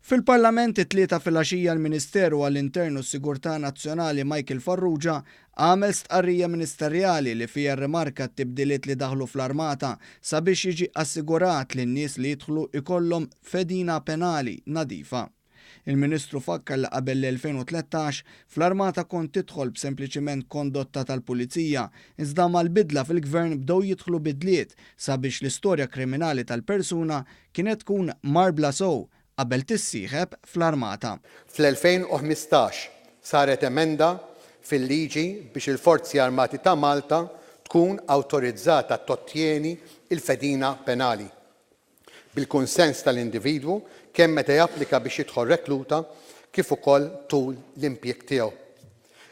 Fil-Parlament it-Tlieta filgħaxija l-Ministeru għall-Intern u s-Sigurtà Nazzjonali Michael Farrugia għamel stqarrija ministerjali li fiha rrimarka t-tibdiliet li daħlu fl-Armata sabiex jiġi assigurat li n-nies li jidħlu jkollhom fedina penali nadifa. Il-Ministru fakkar li qabel l-2013, fl-Armata kont tidħol b'sempliċiment kondotta tal-Pulizija, iżda mal-bidla fil-Gvern bdew jidħlu bidliet sabiex l-istorja kriminali tal-persuna kienet tkun mgħarbla sew qabel tissieħeb fl-Armata. Fl-2015 saret emenda fil-liġi biex il-Forzi Armati ta' Malta tkun awtorizzata tottjeni l-fedina penali, bil-kunsens tal-individwu kemm meta japplika biex jidħol rekluta kif ukoll tul l-impjieg tiegħu.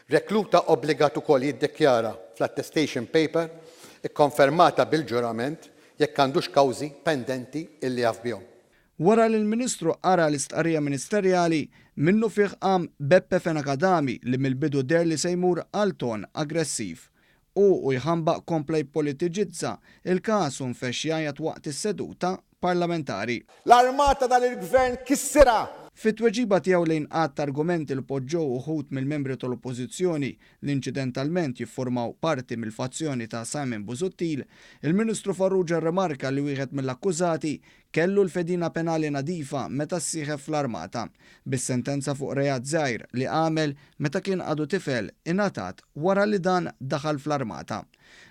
Rekluta obbligat ukoll jiddikjara fl-attestation paper ikkonfermata bil-ġurament jekk għandux kawżi pendenti illi jaf bihom. Wara li l-Ministru qara l-istqarrija ministerjali, minnufih qam Beppe Fenech Adami li mill-bidu deher li se jmur għal ton aggressiv. Hu u jħambaq kompla jippolitiġizza l-każ u nfexx jgħajjat waqt is-seduta parlamentari. L-armata dan il-Gvern kissirha! Fit-tweġiba tiegħu lejn għadd ta' argumenti li poġġew uħud mill-membri tal-Oppożizzjoni li inċidentalment jiffurmaw parti mill-fazzjoni ta' Simon Busuttil, il-Ministru Farrugia rrimarka li wieħed mill-akkużati Kellu l-fedina penali nadifa meta ssieħeb fl-armata, bis-sentenza fuq reat żgħir li għamel meta kien għadu tifel ingħatat wara li dan daħal fl-armata.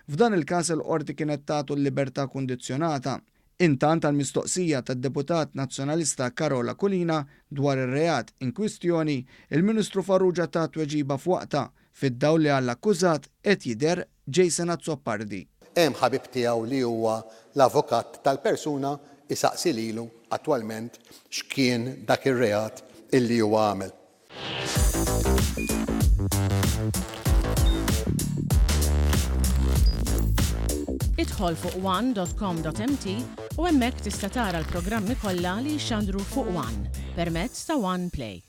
F'dan il-każ il-Qorti kienet tatu l-libertà kundizzjonata. Intant għall-mistoqsija tad-Deputat Nazzjonalista Karol Aquilina dwar ir-reat inkwistjoni, il-Ministru Farrugia ta tweġiba f'waqtha, fid-dawl li għall-akkużat qed jidher Jason Azzopardi. Hemm ħabib tiegħu li huwa l-avukat tal-persuna jsaqsi lilu attwalment x'kien dak ir-reat illi huwa għamel. Idħol fuq one dot com dot mt u hemmhekk tista' tara l-programmi kollha li jixxandru fuq one permezz ta' One Play.